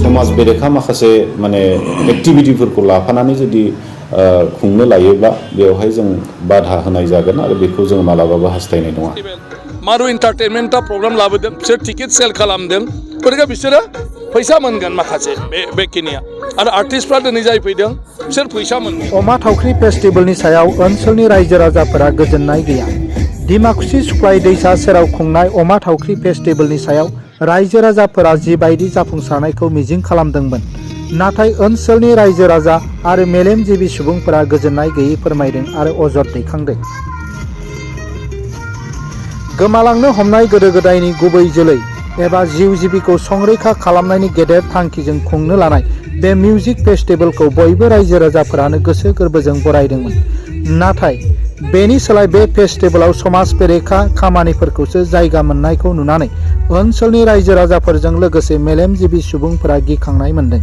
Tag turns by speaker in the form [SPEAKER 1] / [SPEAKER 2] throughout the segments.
[SPEAKER 1] समाज बेरेखा माखासे माने एक्टिभिटिफोरखौ लाफानानै जुदि खुंनो लायोब्ला बेवहाय जों बाधा होनाय जागोन आरो बेखौ जों मालाबाबो हास्थायनाय नङा।
[SPEAKER 2] मारु एन्टारटेनमेन्टआ प्रग्राम लाबोदों बिसोर टिकेट सेल खालामदों गतिके बिसोरो फैसा मोनगोन माखासे बेखिनिया आरो आर्टिस्टफ्रा दिनै जाय फैदों बिसोर फैसा मोनगोन।
[SPEAKER 3] अमा थावख्रि फेस्टिभेलनि सायाव ओनसोलनि रायजो राजाफोरा गोजोननाय गैया। डिमाकुसि सुक्लाय दैसा सेराव खुंनाय अमा थावख्रि फेस्टिभेलनि सायाव रायजो राजाफोरा जिबायदि जाफुंसारनायखौ मिजिं खालामदोंमोन, नाथाय ओनसोलनि रायजो राजा आरो मेलेमजिबि सुबुंफोरा गोजोननाय गैयै फोरमायदों आरो अजद दैखांदों। गोमालांनो हमनाय गोदो गोदायनि गुबै जोलै एबा जिउ जिबिखौ संरैखा खालामनायनि गेदेर थांखिजों खुंनो लानाय बे मिउजिक फेस्टिभेलखौ बयबो रायजो राजाफोरानो गोसो गोरबोजों बरायदोंमोन। नाथाय बेनि सोलाय बे फेस्टिभेलाव समाज बेरेखा खामानिफोरखौसो जायगा मोननायखौ नुनानै ओनसोलनि रायजो राजाफोरजों लोगोसे मेलेमजिबि सुबुंफोरा गिखांनाय मोनदों।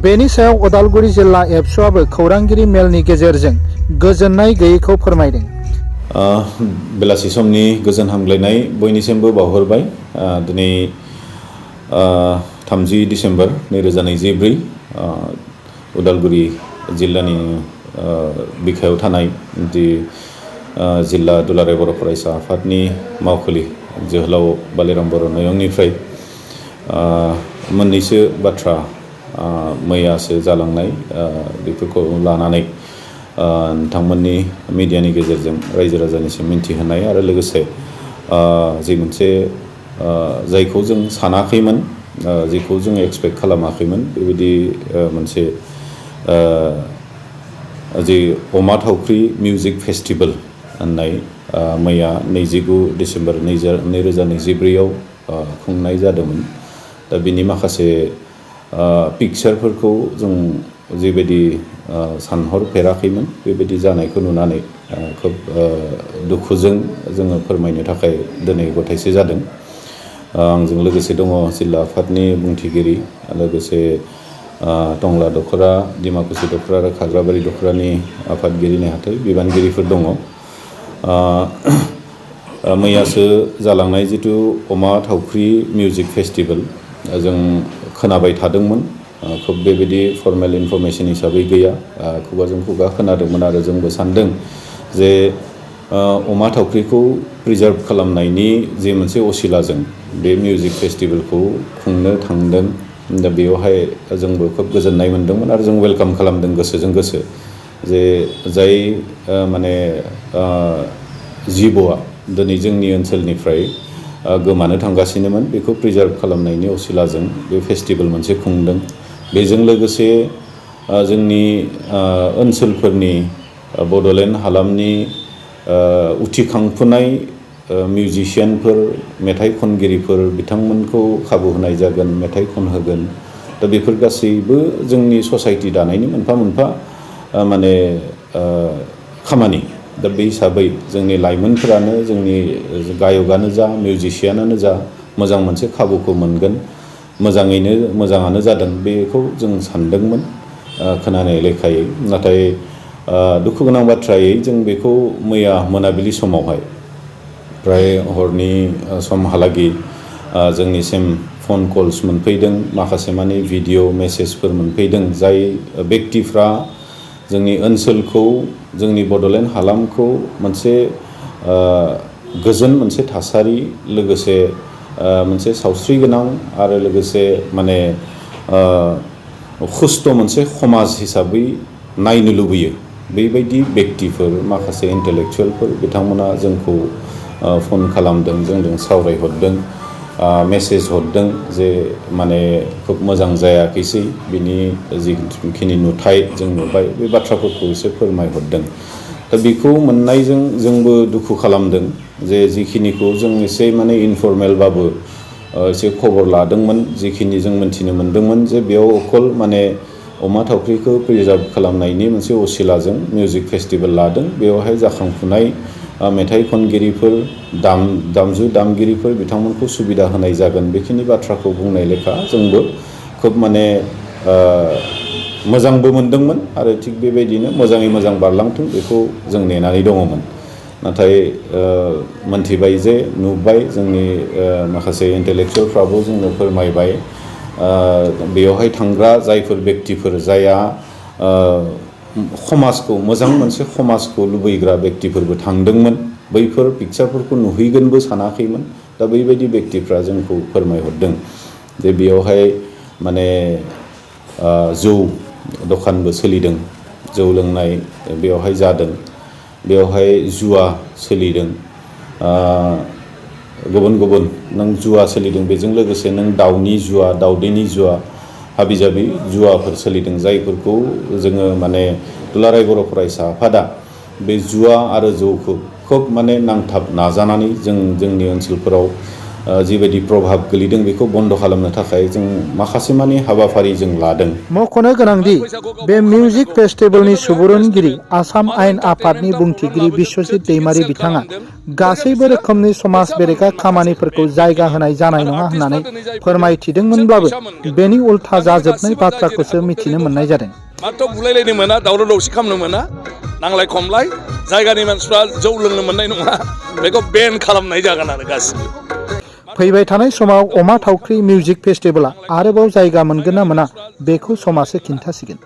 [SPEAKER 3] बेनि सायाव उदालगुरि जिल्ला एबसुआबो खौरांगिरि मेलनि गेजेरजों गोजोननाय गैयैखौ फोरमायदों।
[SPEAKER 1] बेलासि समनि गोजोन हामग्लायनाय बयनिसिमबो बावहरबाय। दिनै 30 डिसेम्बर 2024 उदालगुरि जिल्लानि बिखायाव थानाय जि जिल्ला दुलाराय बर' फरायसा आफादनि मावखुलि जोहोलाव बालिराम बर' नयंनिफ्राय मोननैसो बाथ्रा मैयासो जालांनाय बेफोरखौ लानानै नोंथांमोननि मिडियानि गेजेरजों रायजो राजानिसिम मिन्थिहोनाय आरो लोगोसे जि मोनसे जायखौ जों सानाखैमोन, जेखौ जों एक्सपेक्ट खालामाखैमोन, बेबायदि मोनसे जि अमा थावख्रि मिउजिक फेस्टिभेल होननाय मैया 29 डिसेम्बर 2024 खुंनाय जादोंमोन। दा बिनि माखासे पिक्चारफोरखौ जों जिबायदि सानहरफेराखैमोन बेबायदि जानायखौ नुनानै खोब दुखुजों जोङो फोरमायनो थाखाय दिनै गथायसे जादों। आंजों लोगोसे दङ जिल्ला आफादनि बुंथिगिरि, लोगोसे टंला दख'रा, डिमाकुसि दख'रा आरो खाग्राबारि दख'रानि आफादगिरि नेहाथारि बिबानगिरिफोर दङ। मैयासो जालांनाय जिथु अमा थावख्रि मिउजिक फेस्टिभेल जों खोनाबाय थादोंमोन, खोब बेबायदि फर्मेल इनफरमेसन हिसाबै गैया, खुगाजों खुगा खोनादोंमोन आरो जोंबो सानदों जे अमा थावख्रिखौ प्रिजार्भ खालामनायनि जे मोनसे असिलाजों बे मिउजिक फेस्टिभेलखौ खुंनो थांदों। दा बेवहाय जोंबो खोब गोजोननाय मोनदोंमोन आरो जों वेलकाम खालामदों गोसोजों गोसो जे जाय माने जिबआ दिनै जोंनि ओनसोलनिफ्राय गोमानो थांगासिनोमोन बेखौ प्रिजार्भ खालामनायनि असिलाजों बे फेस्टिभेल मोनसे खुंदों। बेजों लोगोसे जोंनि ओनसोलफोरनि बड'लेण्ड हालामनि उथिखांफुनाय मिउजिशियानफोर, मेथाइ खनगिरिफोर बिथांमोनखौ खाबु होनाय जागोन, मेथाइ खनहोगोन। दा बेफोर गासैबो जोंनि ससाइटि दानायनि मोनफा मोनफा माने खामानि। दा बे हिसाबै जोंनि लाइमोनफोरानो, जोंनि गायकआनो जा, मिउजिशियानानो जा, मोजां मोनसे खाबुखौ मोनगोन, मोजाङानो जादों बेखौ जों सानदोंमोन खोनानाय लेखायै। नाथाय दुखु गोनां बाथ्रायै जों बेखौ मैया मोनाबिलि समावहाय प्राय हरनि समहालागै जोंनिसिम फन कल्स मोनफैदों, माखासे माने भिडिअ मेसेजफोर मोनफैदों, जाय बेक्तिफ्रा जोंनि ओनसोलखौ, जोंनि बड'लेण्ड हालामखौ मोनसे गोजोन मोनसे थासारि, लोगोसे मोनसे सावस्रि गोनां आरो लोगोसे माने खुस्त मोनसे समाज हिसाबै नायनो लुबैयो। बेबायदि बेक्तिफोर, माखासे इन्टेलेक्सुवेलफोर बिथांमोना जोंखौ फन खालामदों, जोंजों सावरायहरदों, मेसेज हरदों जे माने खोब मोजां जायाखैसै, बिनि जिखिनि नुथाय जों नुबाय बे बाथ्राफोरखौ एसे फोरमायहरदों। दा बेखौ मोननायजों जोंबो दुखु खालामदों जे जिखिनिखौ जों एसे माने इनफर्मेलबाबो एसे खबर लादोंमोन, जिखिनि जों मिन्थिनो मोन्दोंमोन जे बेयाव अकल माने अमा थावख्रिखौ प्रिजार्भ खालामनायनि मोनसे असिलाजों मिउजिक फेस्टिभेल लादों, बेवहाय जाखांफुनाय मेथाइ खनगिरिफोर, दामजु दामगिरिफोर बिथांमोनखौ सुबिदा होनाय जागोन, बेखिनि बाथ्राखौ बुंनाय लेखा जोंबो खोब माने मोजांबो मोनदोंमोन आरो थिग बेबायदिनो मोजाङै मोजां बारलांथों बेखौ जों नेनानै दङमोन। नाथाय मोनथिबाय जे नुबाय जोंनि माखासे इन्टेलेक्सुवेलफ्राबो जोंनो फोरमायबाय बेयावहाय थांग्रा जायफोर बेक्तिफोर जाया समाजखौ मोजां मोनसे समाजखौ लुबैग्रा बेक्तिफोरबो थांदोंमोन बैफोर पिक्चारफोरखौ नुहैगोनबो सानाखैमोन दा बैबायदि बेक्तिफ्रा जोंखौ फोरमायहरदों जे बेयावहाय माने जौ दखानबो सोलिदों जौ लोंनाय बेयावहाय जादों बेयावहाय जुवा सोलिदों गुबुन गुबुन नों जुवा सोलिदों बेजों लोगोसे नों दाउनि जुवा दाउदैनि जुवा हाबिजाबि जुवाफोर सोलिदों जायफोरखौ जोङो माने दुलाराय बर' फरायसा आफादा बे जुवा आरो जौखौ खोब माने नांथाब नाजानानै जोंनि ओनसोलफोराव जिबायदि प्रभाब गोलैदों बेखौ बन्द खालामनो थाखाय जों माखासे माने हाबाफारि जों लादों।
[SPEAKER 3] मख'नो गोनांदि बे मिउजिक फेस्टिभेलनि सुबुरुनगिरि आसाम आयेन आफादनि बुंथिगिरि बिश्वजित दैमारि बिथाङा गासैबो रोखोमनि समाज बेरेखा खामानिफोरखौ जायगा होनाय जानाय नङा होननानै फोरमायथिदोंमोनब्लाबो बेनि उल्था जाजोबनाय बाथ्राखौसो मिथिनो मोननाय जादों।
[SPEAKER 2] मात्र बुलायलायनो मोना दावराव दावसि खालामनो मोना नांलाय खमलाय जायगानि मानसिफ्रा जौ लोंनो मोननाय नङा बेखौ बेन खालामनाय जागोन आरो गासिबो।
[SPEAKER 3] फैबाय थानाय समाव अमा थावख्रि मिउजिक फेस्टिभेला आरोबाव जायगा मोनगोन ना मोना बेखौ समासो खिन्थासिगोन।